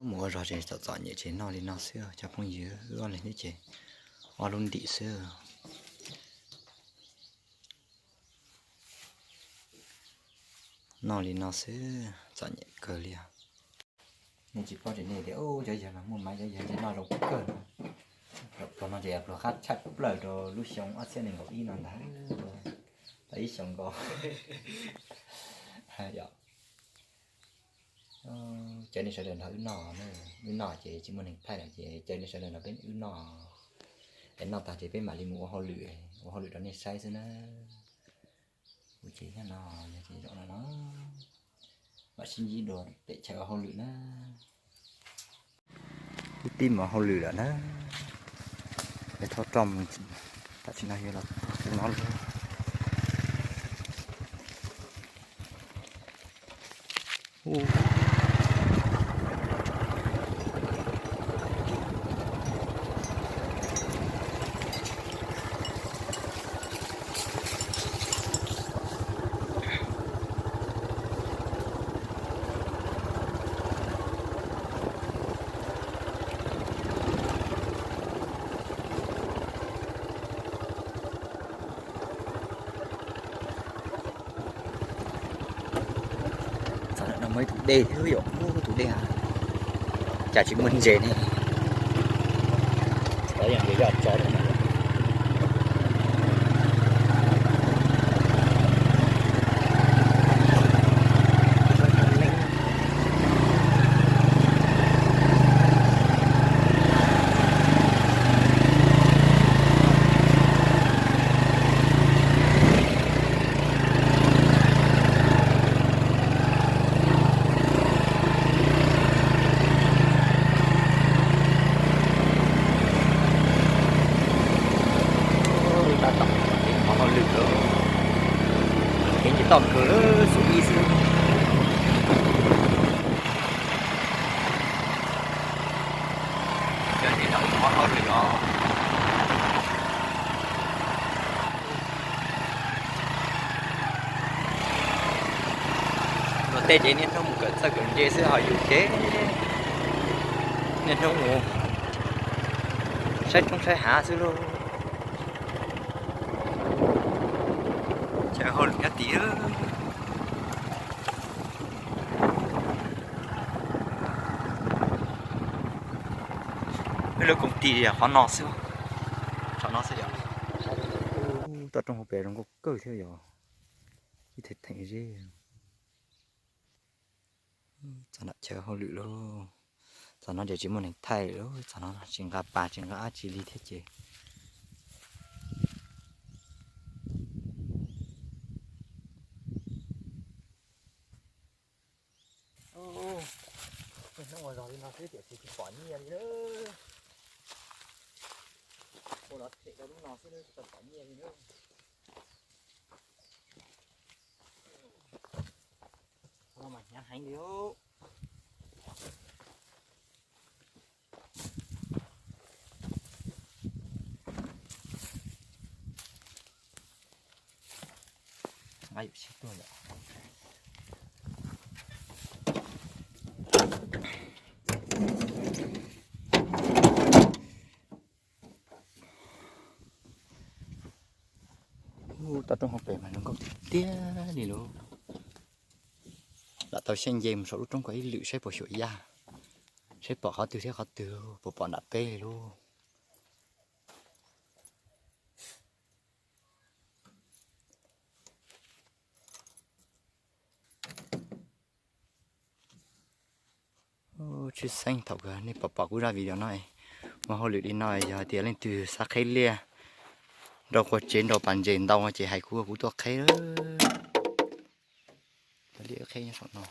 Mus ua zog ces txom txom nyem ces noj li no xwb cov phooj ywg, wb ob leeg thiab ces ob lub ntim xwb. Noj li no xwb txom nyem kawg li os. Nej tsis paub tseem nej tias cov yawg mas muaj maiv, cov yawg ces noj zoo kawg no. Pluas no ces pluas qab tshaj plaws rau lub xyoo ob txhiab nees nkaum ib no ntag. Tau ib xyoos nkaus. Caw nej sawv daws nrog wb noj, wb noj ces tsis muaj neeg thaij lawm ces caw nej sawv daws nrog peb wb noj. Es noj tag ces peb mam li mus ua hauj lwm, ua hauj lwm rau nej saib xwb na. Kuv ces nyob no, yog ces zaum no no mam sib ntsib dua pem chaw ua hauj lwm na. Twb pib mus hauj lwm lawm na. Es thauj roj mus, tam sim no yog los no lawm. Txog ntawm no muaj ib tug dej thiab yom, tus dej cas tsis muaj ntses ne. Tab tom ua hauj lwm lawm, kev nce toj kawg lawm, xub ib xwb. Cov neeg no ua hauj lwm os. Luag tej ces niaj hnub mus kawm txawj kawm ntse xwb, ho yus ces niaj hnub mus saib roob saib hav xwb lauj. Chaw hauj lwm nyob tid. Peb lub koom tis qhov no xwb, qhov no xwb yom. Toj roob hauv pes zoo nkauj kawg thiab yom. Ib theem theem zeb. Txog nram chaw hauj lwm lauj. Txog no ces tsis muaj neeg thaij lawm, txog no tsis nqa pas tsis nqa dab tsi li thiab ces. Niaj hnub ua zog li no xwb tiam sis tsis pom nyiaj li na. Ua los them rau lub no xwb tsis tau pom nyiaj li na. Ua mas hnyav heev li. Toj roob hauv pes mas zoo nkauj tiag tiag li lauj. Lam tau xyaj nce mus saum lub roob ko ib lwm saib puas xyuam yaj, saib pom qhov twg thiab qhov twg, puas pom nram peb li lauj. Tshwj xeeb thaum kawg nej pom pom kuv zaj video no, muaj hauj lwm li no, yog hais tias leej twg xav qheb liaj nrau qua tsev nrau pas ntses ntau ces hais kuv, kuv tuaj qheb. Liaj qheb nyob saum no.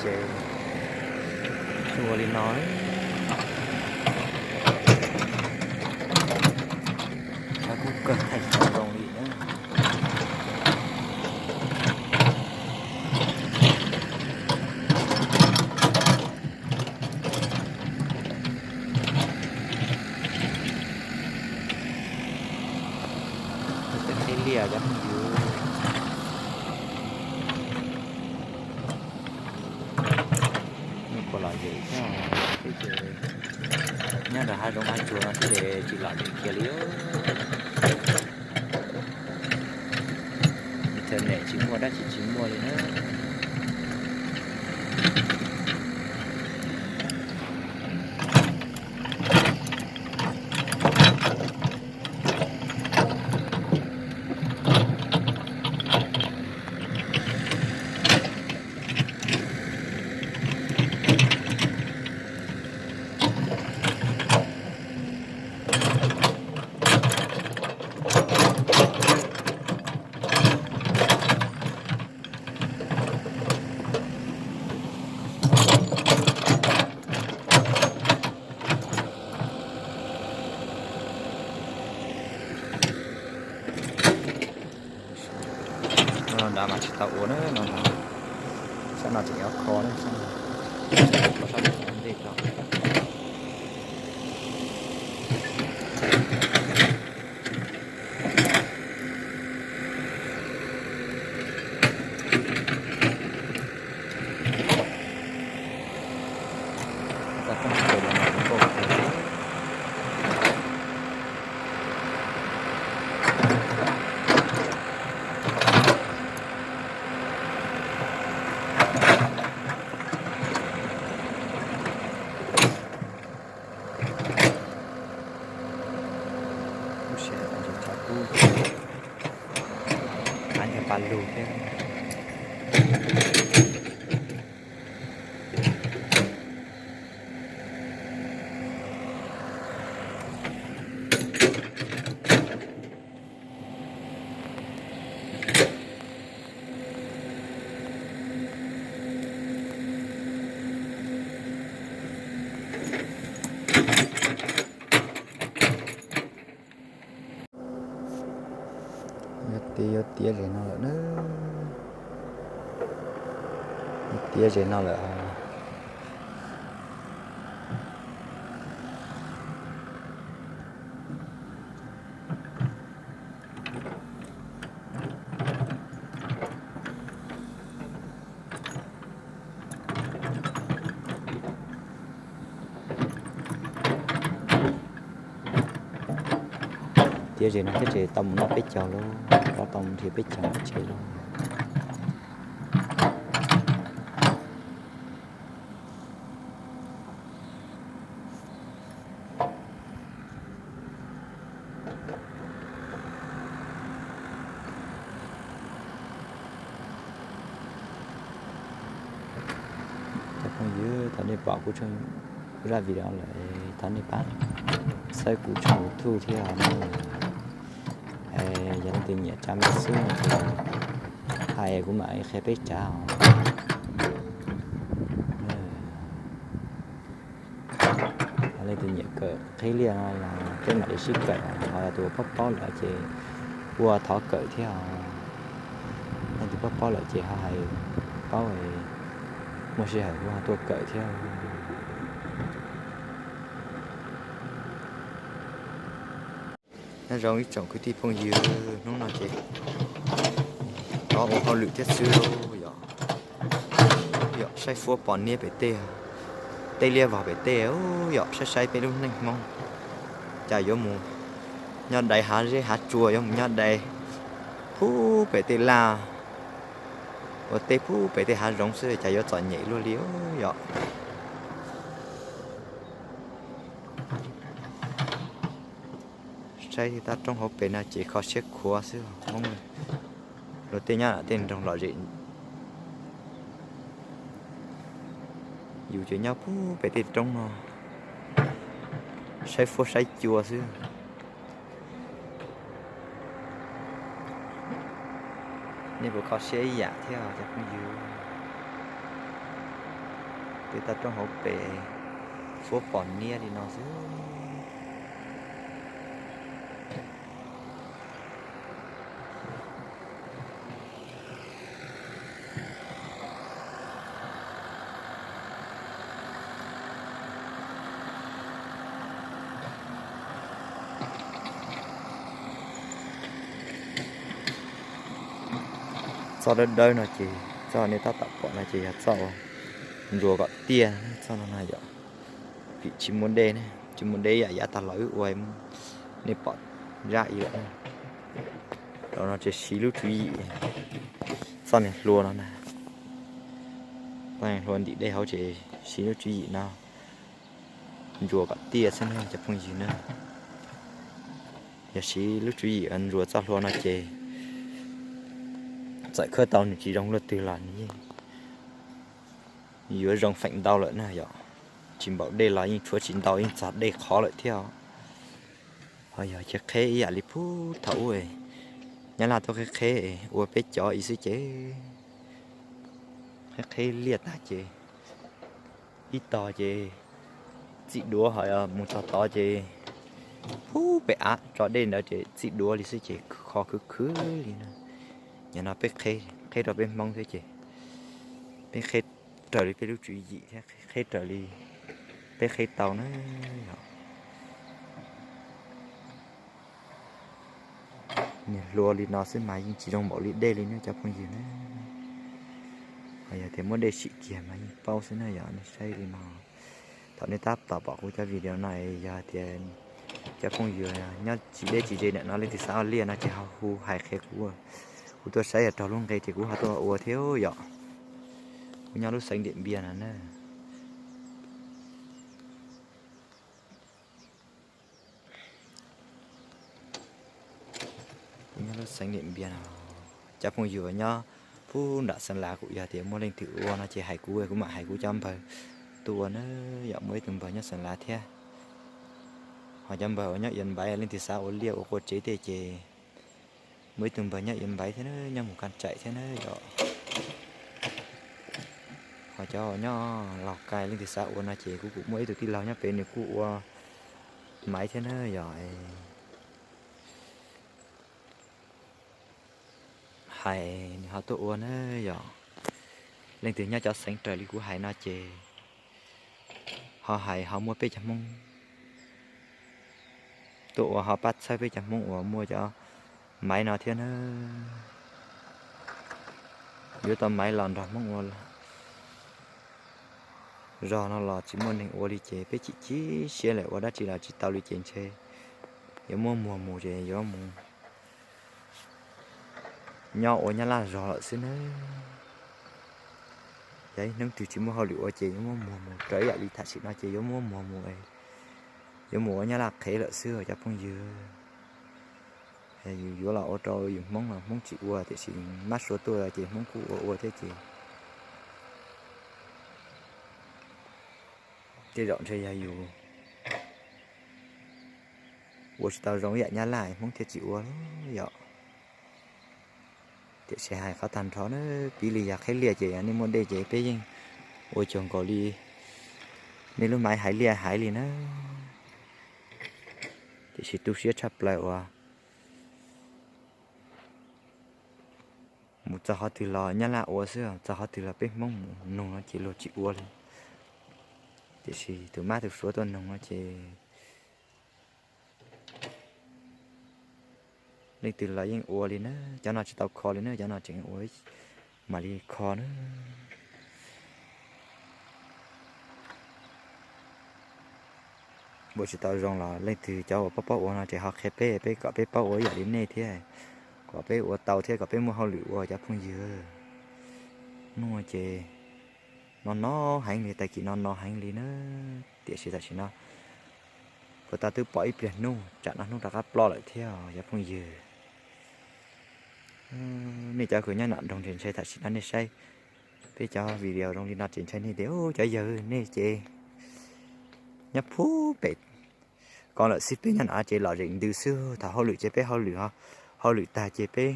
Ces ua li no, tshav kub kawg thaij tsis tau zoo li na. Tej qhib liaj cov phooj ywg, nyuam qhuav lom zem thiab, nyob rau hav zoov hav tsuag no xwb es tsis lom zem kiag li. Internet tsis muaj dab tsi tsis muaj li na. Nram mas tsis tau ua na no, sab no tseem yuav kho na, sab no kho sab ntej tso. Lub sij hawm no ces tshav kub, qab ntshai pa lug thiab. Yuav tiav, yuav tiav zem no lawm na. Yuav tiav zem no lawm. Tiav zem no thiab ces tau mus noj peb caug lauj, plob tau mus nrhiav peb caug tsev lauj. Cov phooj ywg, thov nej pom kuv zaj video lawm thov nej pab subscribe kuv tshooj YouTube thiab os. Yog leej twg nyiam tsav me xwb no ces hais kuv mam li qhia peb tsav os. Yog leej twg nyiam kawm qhib liaj no los peb mam li sib kawm, ho yog tus paub paub lawm ces ua thov kawm thiab os. Leej twg paub paub lawm ces ho hais paub, muaj sij hawm kuv ho tuaj kawm thiab. Nyob zoo ib tsoom kwv tij phooj ywg, hnub no ces rov ua hauj lwm thiab xwb lauj yom. Yom, saib fuab pos niab pem tej, tej liab vog pem tej, yom, saib saib peb lub neej Hmoob cas yuav mus nyob dai hav zeb hav tsua, yuav mus nyob dai puag pem tej laj, ua teb puag pem tej hav zoov xwb cas yuav txom nyem luaj li yom. Saib toj roob hauv pes no ces kho siab khuav xwb, Hmoob luag tej nyob tej nroog lom zem, yus ces nyob puag pem tej roob no, saib fuab saib cua xwb. Nej puas kho siab ib yam thiab cov phooj ywg? Peb toj roob hauv pes, suab pom niab li no xwb. Txoj dawb dawb no ces, txoj nej tab tom pom no ces yog txoj uas ntsuas kom tiaj txoj no na yom. Vim tsis muaj dej ne, tsis muaj dej yam yav tag los wb ua, nej pom zaj ib lawm. Rau no ces siv lub tswv yim txoj niag hlua no na, txoj niag hlua ntim dej hauv ces siv lub tswv yim no ntsuas kom tiaj xwb ne cov phooj ywg na. Yog siv lub tswv yim ntsuas txoj hlua no ces txawm khawb tau nws tsis zoo luaj twg los nws yeej yuav zoo feem ntau lawm na yom. Tsis npaum dej los yeej tshuav tsis ntau, yeej txog dej qhov lawm thiab. Ho yog cia qheb ib yam li puag thaum ub, Nyab Laj tuaj qheb qheb ua peb cov ib xwb ces qheb qheb liaj tag ces ib tog ces txij duav ho mus txog tod ces puag pem av tso dej ntawd ces txij duav li xwb ces kho khwv khwv li na. Yog no peb qheb, qheb rau peb Hmoob thiab ces peb qheb raws li peb lub tswv yim thiab qheb raws li peb qheb tau na yom. Niag hlua li no xwb mas yeej tsis zoo npaum li dej li ne cov phooj ywg na. Ho yog tias muab dej sim kiag mas yeej paub xwb na yom, nej saib li no. Thaum nej tab tom pom kuv cov video no yog tias cov phooj ywg nyob tsis deb tsis ze ntawm no leej twg xav ua liaj no ces ho hu hais qhia kuv, kuv tuaj saib yog raug lub nqe ces kuv ho tuaj ua thiab yom. Kuv nyob lub xeev Diam Npias no na. Kuv nyob lub xeev Diam Npias no. Cov phooj ywg uas nyob puag nram Xeev Las kuj yog tias muaj leej twg ua no ces hais kuv, kuv mam hais kuv cov npawg tuaj ua na yom. Muaj ib tug npawg nyob Xeev Las thiab, ho cov npawg uas nyob Iab Npaiv leej twg xav ua liaj ua qua tsev tej ces muaj ib tug npawg nyob Iab Npaiv thiab na, nyob mus Kaj Tsaim thiab na yom. Ho cov uas nyob Laus Kais leej twg xav ua no ces kuv kuj muaj ib tug tij laug nyob pem nws kuj ua maiv thiab na yom. Hais nws ho tuaj ua na yom. Leej twg nyob cov xeev raws li kuv hais no ces ho hais ho muaj peb cov Hmoob tuaj ua ho pab txhawb peb cov Hmoob uas muaj cov maiv no thiab na. Yuav tau maiv los nrog Hmoob ua zog no los tsis muaj neeg ua li ces peb chim chim siab lawm, ua dab tsi los tsis tau li ces ntshe yuav muab muag mus ces yuav mus nyob ua Nyab Laj zog lawm xwb nawb. Yog ib hnub twg tsis muaj hauj lwm ua ces yuav muab muag mus raws ib yam li tam sim no ces yuav muab muag mus, yuav mus ua Nyab Laj qhev lawm xwb cov phooj ywg. Yus yuav los ua rau yus Hmoob los Hmoob tsis ua, tiam sis mab sua tuaj ces Hmoob kuj ua ua thiab ces tej zaum ntshe yog yus ua tsis tau zoo ib yam Nyab Laj Hmoob thiaj tsis ua yom. Tiam sis hais qhov tag nrho na, piv li yog qheb liaj ces yog nej muaj dej ces peb yeej ua cuag nkaus li nej lub maiv hais liaj hais li na. Tiam sis tu siab tshaj plaws uas mus txog qhov twg los Nyab Laj ua xwb, txog qhov twg los peb Hmoob mus nug no ces luag tsis ua li. Tiam sis tus mab tus suav tuaj nug no ces leej twg los yeej ua li na. Cov no tsis tau kho li na, cov no tseem ua mam li kho na. Ua tsis tau zoo los leej twg cov uas paub paub ua no ces ho qhia peb, peb kom peb paub ua ib yam li nej thiab, kom peb ua tau thiab kom peb muaj hauj lwm ua cov phooj ywg. Hnub no ces no no heev li, tag kis no no heev li na. Tiam sis tam sim no puas tau twb pom ib pliag hnub, tsam no hnub rov qab ploj lawm thiab cov phooj ywg. Nej cov uas nyob nram nroog ces ntshai tam sim no nej saib peb cov video zoo li no ces ntshai nej tias cov yawg nej ces nyob puag pem ko lawm xwb, peb nyob no ces lom zem ntws xwb, thaum hauj lwm ces peb hauj lwm, hauj lwm tag ces peb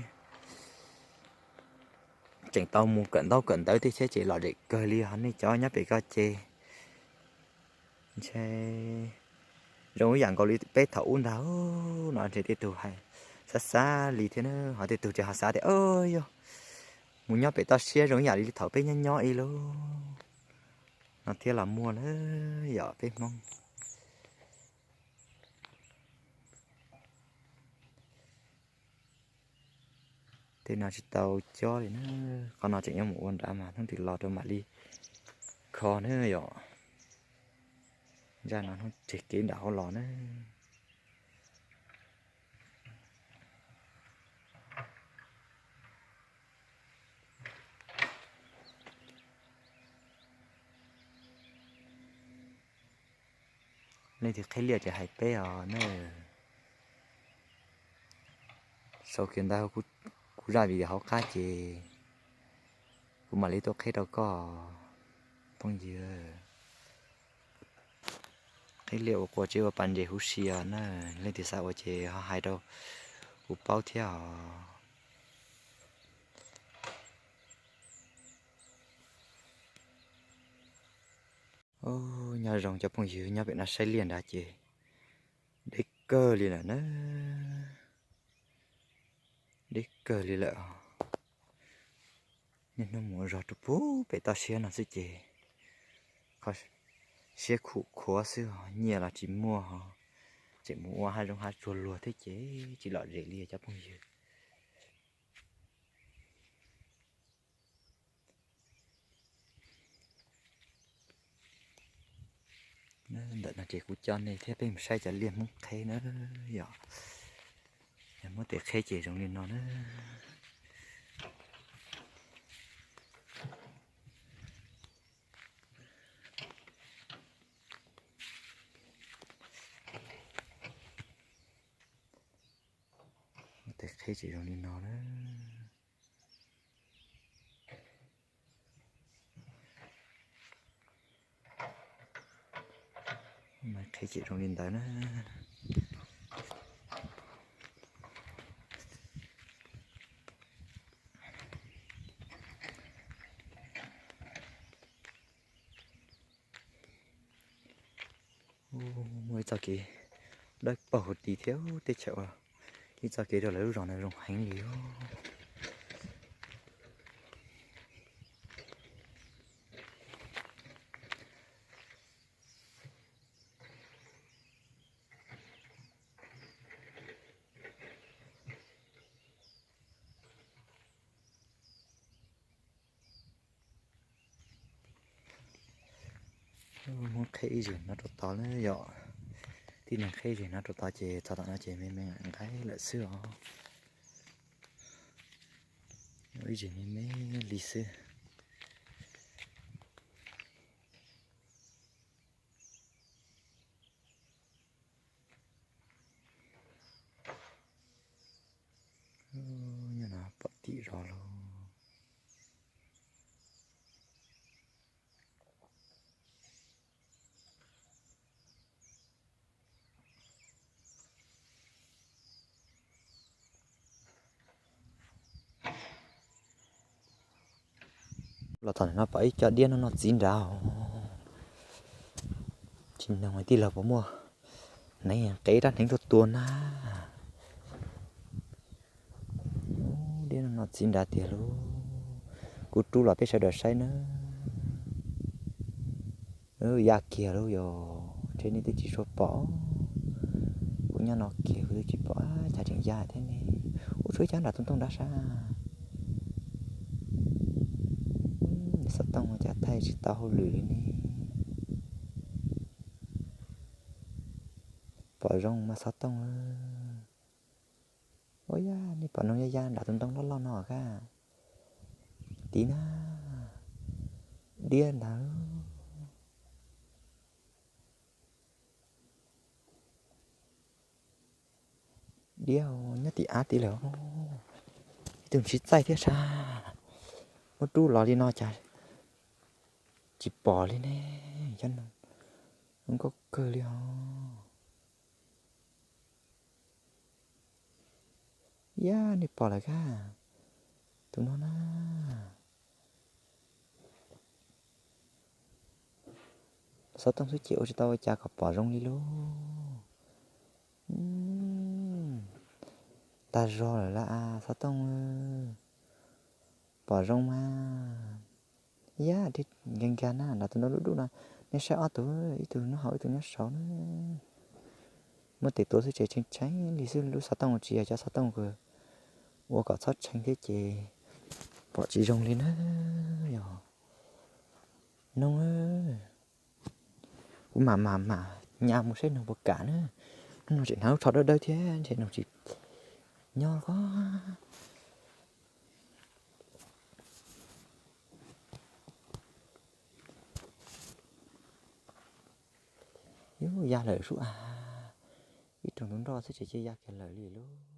tseem tau mus kawm ntaub kawm ntawv tej thiab ces lom zem kawg li. Ho nej cov nyob pem ko ces Ntshe zoo ib yam nkaus li peb thaum ub ntag no, ntshe tej tug hais xav xav li thiab na, ho tej tug tseem ho xav tias, yog mus nyob pem toj siab zoo ib yam li thaum peb nyob nyob ib lub no thiab los muaj na, yog peb Hmoob. Tej no tsis tau cob li na, qhov no tseem yuav mus ua nrad mas hnub twg los rau mam li kho na yom. Zaj no hnub tseg kev nram hauv los na. Leej twg qhib liaj ces hais peb os na. Sau kiag ntawv kuv zaj video hauv qab ces kuv mam li tuaj qhib rau koj phooj ywg. Qhib liaj ua quas tsev ua pas ntses huv si os na, leej twg xav ua ces ho hais rau kuv paub thiab os. Nyob zoo cov phooj ywg nyob pem no saib liaj nrad ces deb kawg li lawm na, deb kawg li lawm. Niaj hnub mus zog rau pem toj siab no xwb ces qhov siab khuv khuav xwb, nyiaj los tsis muaj, tseem mus ua hav zoov hav tsuag luag thiab ces tsis lom zem li cov phooj ywg. Ntawm no ces kuv coj nej thiab peb mus saib cov liaj Hmoob qheb na yom. Muab tes qheb ces zoo li no na. Tes qheb ces zoo li no na. Qheb ces zoo li ntawd na. Muaj ib txoj kev dawb paug huv tid thiab, teb chaws ua ib txoj kev rau lawv lub zos no zoo heev li. Muab qheb ib zeg no rau tod na yom. Tib neeg qheb ib zeg no rau tod ces txog tom no ces me me nqaim lawm xwb os. Ib zeg me me li xwb. Nyob no pom tim zos lauj. Los txog no pom ib co diab no noj txiv nrad. Tsis nug tij laug puas muaj hneev qev rab hneev tuaj tua na. Diab no noj txiv nrad tiag lauj. Kuv rub los peb sawv daws saib na. Ya kiag lauj yog ntshe nej twb tsis tshua pom. Kuv nyob no kiag kuv twb tsis pom, cas tseem ya thiab ne. Ua tsuav cov nram tooj tooj nrad sab. Xov tooj cas thaij tsis tau hauj lwm li ne. Pom zoo mas xov tooj. Ua yaj, nej pom noog yaj yaj nram tus ntoo loj loj no kab. Tiv na, diab ntag. Diab nyob tim av tid lawm. Ib tug ntshiv txaij thiab sab. Muab rub los li no cas tsis pom li ne. Cov no zoo nkauj kawg li os. Yaj, nej pom lawm kab. Tus no na. Xov tooj xwb ces ua tsis tau ua cas kom pom zoo li lauj. Tag zog lawm lauj xov tooj, pom zoo mas. Yaj, nkag nkag na, nrad tus nraug dub dub no, nej saib ob tug, ib tug nyob hauv ib tug nyob saud na. Muab tes tuav xwb ces tshee tshee li xwb, lub xov tooj tsis yog cov xov tooj uas ua kom txhob tshee thiab ces pom tsis zoo li na. Yog noog, kuv mam mam mam nyas mus saib noog puas kam na. Hnub no tseem hnav lub tsho dawb dawb thiab ntshe noog tsis nyob ko. Yus ya lawm sub a, ib rooj tus nroj xwb ces ya kiag lawm li lauj.